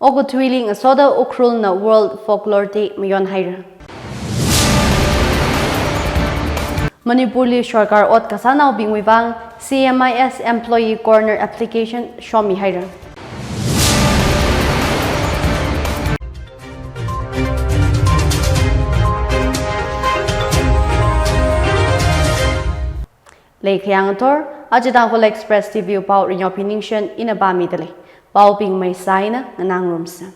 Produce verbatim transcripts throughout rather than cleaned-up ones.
Okathuili ngasoda Ukhrulna World Folklore Day mayonhaira. Manipurli sarkar ot kasānaobingwui vang C M I S Employee Corner application shomihaira. Leikhayang athor, aja Tangkhul Express T V pao Ringyophi Ningshen ina pāmidalei. Paobing maisā eina nganāngarumsa.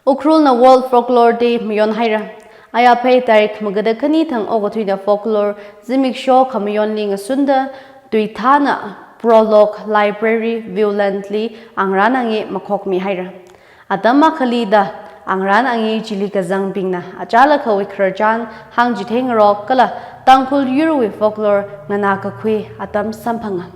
Ukhrulna World Folklore Day mayonhaira. Ayāphei tarik magada khani thang okathuida folklore zimiksho khamayonli ngasunda, tuithāna Prologue Library Viewland li angrān angei makhokmihaira. Atam akhalida angrān angei chili kazangbingna achālakhawui khararchan hāngchitheingarok kala Tangkhul yurwui folklore nganākakhui atam samphanga.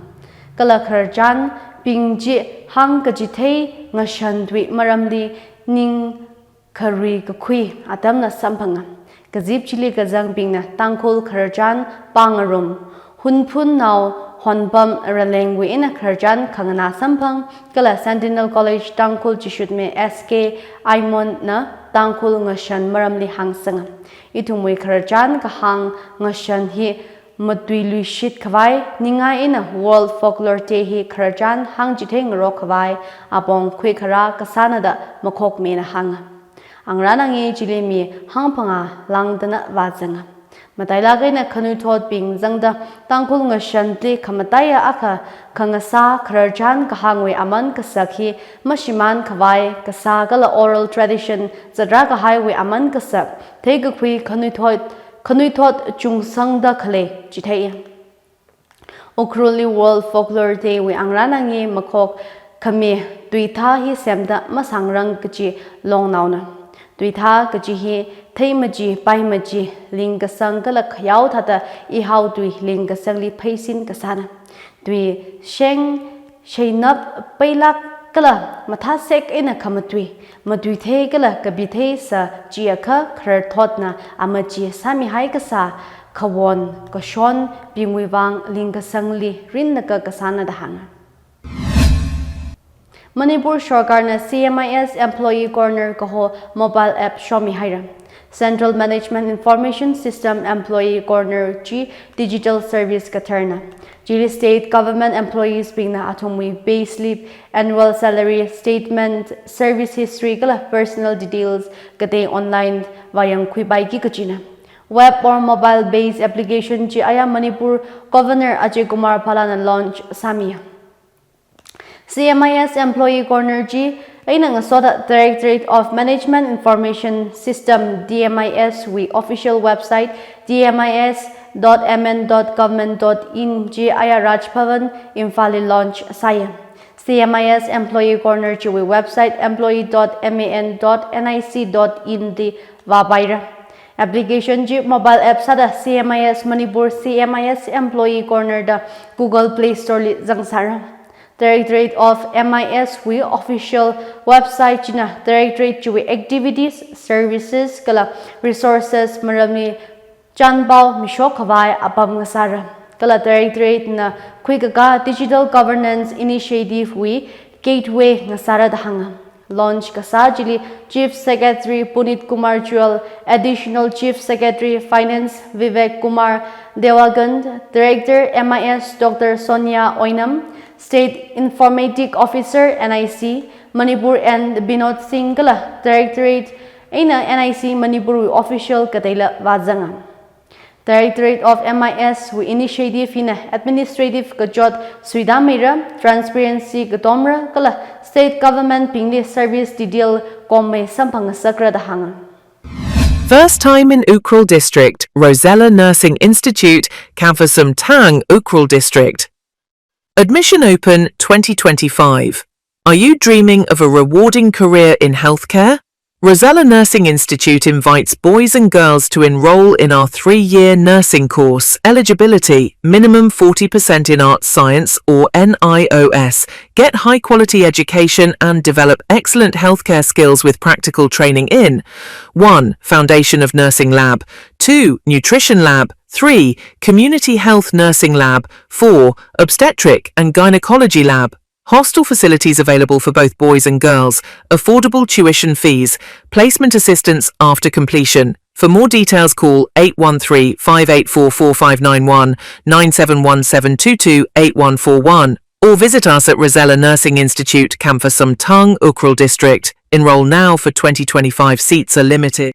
Kala khararchanbing chi hāngkachithei ngashan tui maramli ningkharui kakhui atamna samphanga. Kazip chili kazangbingna Tangkhul khararchan pāngarum, Hunphunnao Honpam Ralengwui eina khararchan khanganā samphang, kala Sentinel College Tangkhul Chishutme S K Aimon na Tangkhul ngashan maramli hāngsanga. Ithumwui khararchan kahāng ngashan hi matuiluishit khavai ningai eina World Folklore Day hi khararchan hāngchitheingarok khavai apong khuikharā kasāna da makhokmina hānga. Angrān angei chili mi hangphangā lāngdana vāzanga. Matailāk eina khanuithotbing zangda Tangkhul ngashan tui khamataiya akha khangasā khararchan kahāngwui aman kasak hi mashimān khavai kasā kala oral tradition zatrā kahaiwui aman kasak theikakhui khanuithot, khanuithot chungsangda khalei chitheiya. Ukhrulli World Folklore Day wui angrān angei makhok khami tuithā hi semda masangrang kachi longnaona. Tuithā kachi hi theimachi, paimachi, lingkasang kala khayao thāda ihao tui lingkasangli pheisin kasāna. Tui sheng, sheinap, peilāk kala mathāsek eina khamatui, matuithei kala kapitheisa chiakha khararthotna amachi sāmihai kasā khawon kashonbingwui vang lingkasangli rinlaka kasāna da hānga. Manipur sarkarna C M I S Employee Corner kaho mobile app shomihaira. Central Management Information System Employee Corner chi digital service katharna. Chili state government employees bingna athumwui payslip, annual salary statement, service history kala personal details katei online vāyangkhuipaiki kachina. Web or mobile based application chi aya Manipur Governor Ajay Kumar Bhallana launch sāmiya. C M I S Employee Corner chi eina ngasoda Directorate of Management Information System, D M I S wui official website D M I S dot M N dot government dot in chi aya Raj Bhavan Imphalli launch sāya. C M I S Employee Corner chiwui website employee dot M A N dot N I C dot in li vāpaira. Application chi mobile app sāda C M I S Manipur C M I S Employee Corner da Google Play Store li zangsāra. Directorate of M I S wui official website china Directorate chiwui activities, services kala resources maramli chanpao mishok khavai apam ngasāra. Kala Directorate na khuikakā Digital Governance Initiative wui gateway ngasāra da hānga. Launch kasā chili Chief Secretary Punit Kumar Goel, Additional Chief Secretary Finance Vivek Kumar Devakand, Director M I S Doctor Sonia Oinam, State Informatic Officer N I C Manipur N Binod Singh kala Directorate eina N I C Manipur wui official kateila vāzanga. Directorate of M I S wui initiative hina administrative kachot suitāmeira, transparency katomra kala state government bingli service detail kommei samphangngasakra da hānga. First time in Ukhrul District, Rosella Nursing Institute, Khamphosamthang, Ukhrul District. Admission open twenty twenty-five. Are you dreaming of a rewarding career in healthcare? Rosella Nursing Institute invites boys and girls to enroll in our three-year nursing course. Eligibility, minimum forty percent in arts science or N I O S. Get high quality education and develop excellent healthcare skills with practical training in: one. Foundation of Nursing Lab, two. Nutrition Lab, three. Community Health Nursing Lab, four. Obstetric and Gynecology Lab. Hostel facilities available for both boys and girls, affordable tuition fees, placement assistance after completion. For more details, call eight one three, five eight four, four five nine one, nine seven one seven two two eight one four one, or visit us at Rosella Nursing Institute, Campus Samtang, Ukhrul District. Enroll now for twenty twenty-five seats are limited.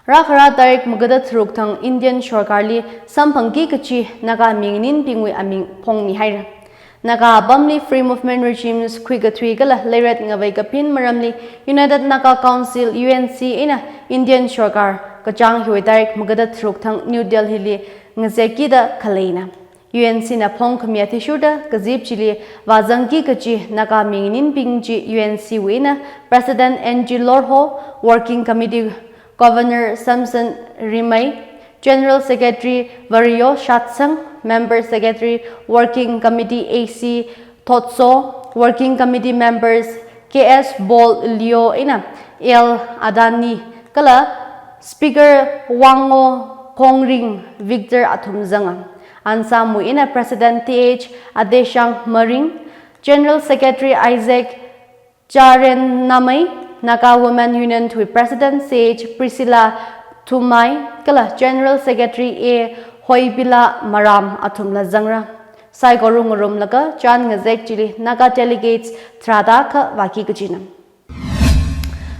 Rākhara tarik magada tharuk thang Indian sorkarli samphangki kachi Naga minganinbingwui aming phongmihaira. Naga apamli Free Movement Regimes khuikathui kala leiret ngavei kapin maramli United Naga Council, U N C, eina Indian sorkar kachāng hiwui tarik magada tharuk thang New Delhi li ngazekki da khaleina. U N C na phongkhami athishurda kazip chili vāzangki kachi Naga minganinbing chi U N C wui eina President N G Lorho, Working Committee Convener Samson Rimei, General Secretary Vario Shatsang, Member Secretary Working Committee A C Thotso, Working Committee Members K S Bol Leo eina L Adani kala Speaker Wango Khongring Victor athum zanga. Ansam wui eina President T H Adeshang Maring, General Secretary Isaac Charennamai, Naga Women Union wui President C H Priscilla Thumai kala General Secretary A Hoibila Maram athumla zangra. Saikora ngarumlaga chān ngazek chili Naga delegates tharāda kha vāki kachina.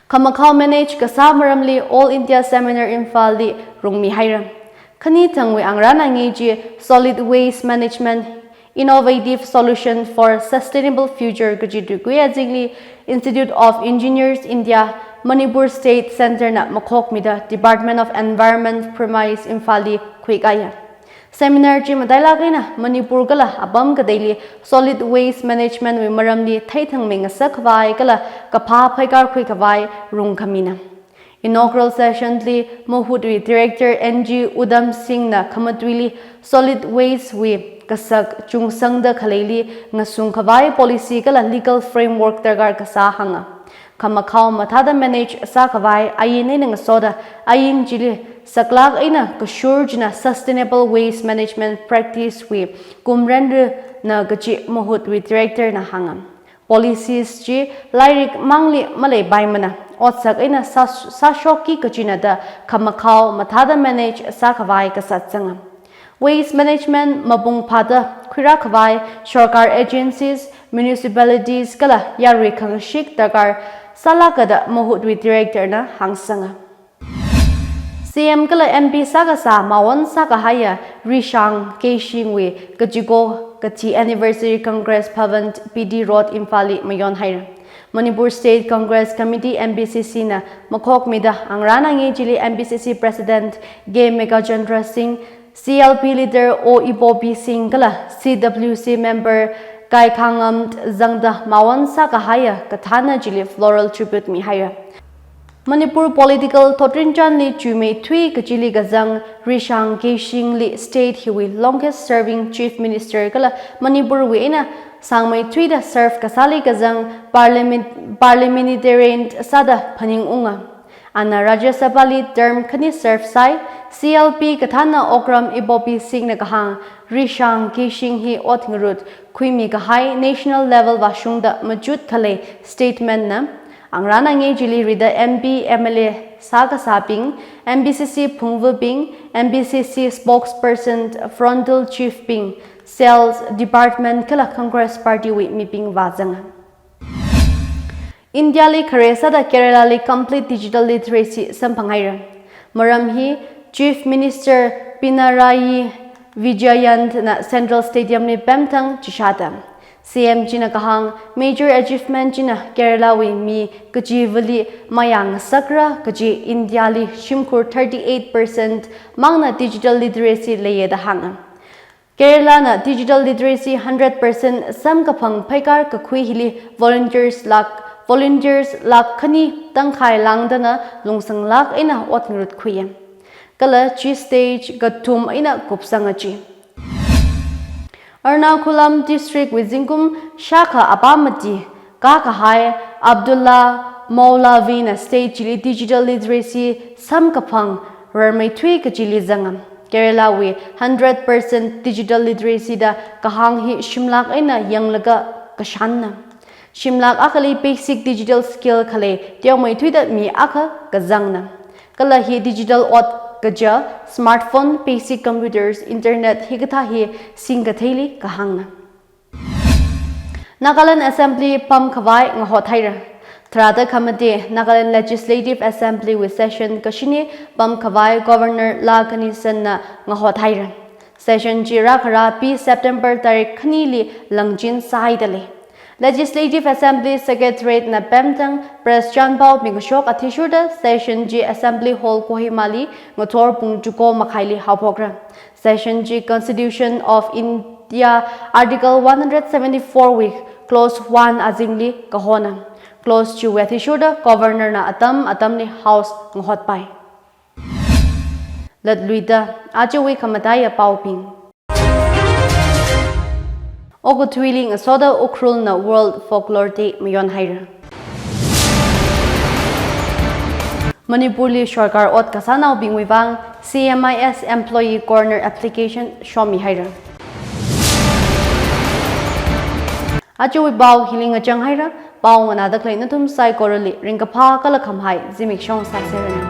Khamakhao manage kasā maramli All India Seminar Imphal li rungmihaira. Khani thangwui angrān angi chi Solid Waste Management, Innovative Solution for Sustainable Future kaji tuikui azingli Institute of Engineers India, Manipur State Centre na makhokmida Department of Environment premise Imphal li khuikaya. Seminar chi matailāk eina Manipur kala apam kateili solid waste management wui maramli theithangmi ngasak khavai kala kaphā phaikar khui khavai rungkhamina. Inaugural session li Mahut wui Director N G Udham Singh na khamatuili solid waste wui kasak chungsangda khaleili ngasung khavai policy kala legal framework darkar kasā hānga. Khamakhao mathāda manage sākhavai ain eina ngasoda ain chili saklāk eina kashur china sustainable waste management practice wui kumren rina kachi Mahut wui Director na hānga. Policies chi lairik mangli maleipaimana, otsak eina sā-, sāshokki kachina da khamakhao mathāda manage sākhavai kasā zanga. Waste management mapung phāda khuirā khavai sorkar agencies, municipalities kala yarui khangashik darkar sālāka da Mahut wui Director na hāngsanga. C M kala M P sākasā mawon sākahaiya Rishang Keishing wui kachiko kathi anniversary Congress Bhavan, P D Road, Imphal li mayonhaira. Manipur State Congress Committee, M B C C na makhokmida angrān angi chili M B C C President K Meghachandra Singh, C L P leader O Ibobi Singh kala C W C member Kaikhangam zangda mawon sākahaiya kathānna chili floral tribute mihaira. Manipur political thotrinchānli chuimeithui kachili kazang Rishang Keishing li state hiwui longest serving Chief Minister kala Manipur wui eina sāngmeithuida serve kasāli kazang parliament, parliamentarian sāda phaningunga. Ana Rajya Sabha li term khani serve sai, C L P kathānna Okram Ibobi Singh na kahāng, Rishang Keishing hi ot ngarut khuimi kahai national level vāshungda machut khalei statement na. Angrān angi chili rida M P, M L A sākasābing, M B C C phungvabing, M B C C spokesperson, frontal chief bing, sales department kala Congress Party wui mibing vāzanga. India li khare sāda Kerala li complete digital literacy samphanghaira. Maram hi Chief Minister Pinarayi Vijayan na Central Stadium li pemthang chishāda. C M china kahāng major achievement china Kerala wui mi kachivali mayang sakra kaji India li shimkhur thirty-eight percent mangna digital literacy leiya da hānga. Kerala na digital literacy hundred percent samkaphang phaikar kakhui hili volunteers lakh, volunteers lakh khani tangkhai lāngdana lungsanglāk eina ot ngarut khuiya. Kala chi stage kathum eina kupsanga chi. Ernakulam District wui zingkum shākha apam mati kakahai Abdullah Mawlavi na state chili digital literacy samkaphang rarmeithui kachili zanga. Kerala wui hundred percent digital literacy da kahāng hi shimlāk eina yanglaga kashanna. Shimlak akhali basic digital skill khalei teomeithuida mi akha kazangna. Kala hi digital ot kaja smartphone, basic computers, internet hikathā hi singkatheili kahāngna. Nagaland Assembly pamkhavai ngahothaira. Tharāda khamate Nagaland Legislative Assembly wui session kashini pamkhavai Governor La Ganesan na ngahothaira. Session chi rākharā pi September tarik khanili langchin sāhaidalei. Legislative Assembly Secretariat na pemtang press chanpao mingashok athishurda session chi Assembly Hall Kohima li ngathor pung chuko makhaili haophokra. Session chi Constitution of India Article one hundred seventy-four wui Clause one azingli kahona. Clause chiwui athishurda Governor na atam atamli House ngahotpai. Latluida, ajawui khamataiya paobing. Okathuili ngasoda Ukhrul na World Folklore Day mayonhaira. Manipurli sorkar ot kasānaobingwui vang C M I S Employee Corner application shomihaira. Ajawui pao hili ngachanghaira, pao nganāda khalei nathum saikorali ringkaphā kala khamahai zimiksho sāseranu.